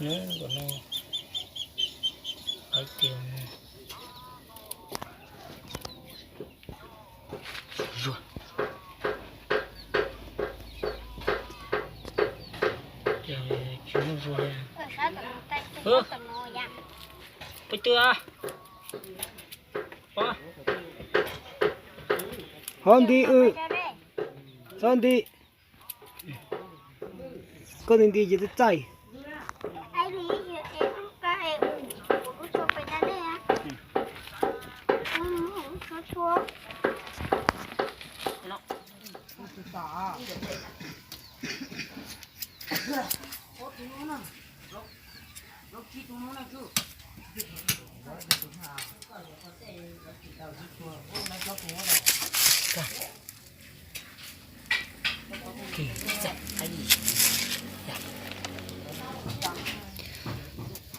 Hnub no, hais tias zuag, tsis muaj zuag li. Peb twb, hov nti, txhob nti, koj nti nti ces txaij.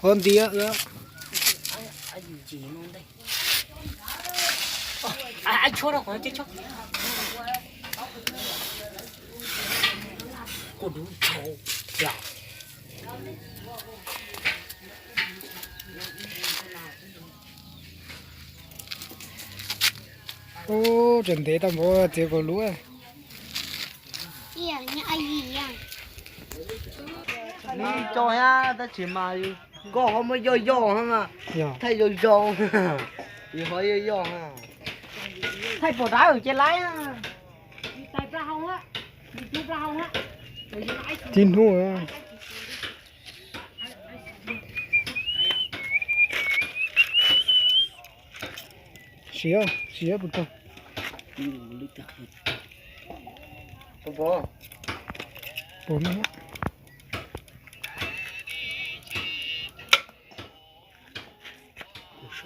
Hov nti, Ub, tseem ntev tau npaum txiav kaus lub. Nws tso thiab tab sis mas koj ho muab yoj yoj, thaij zoo zoo, yus ho yoj yoj. Thaij pom dab ces laib. Tib hnub. Siav, siav puas tau? Pom, pom.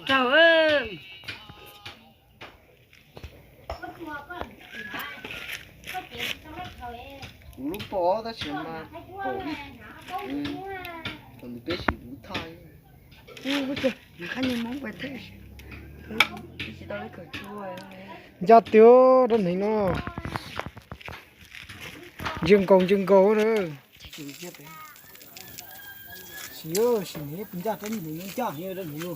Raug. Kuv lub pom tab sis mas pom ib, thaum ntawd peb sim kuv thaij. Ub, nws qab niag Hmoob pas thaij, tsis tau li kawm tshua. Ncaj tiag dab hneev no. Ntsia nkaus ntsia nkaus na. Sim, sim heev, ncaj dab hneev, ncaj heev dab hneev no.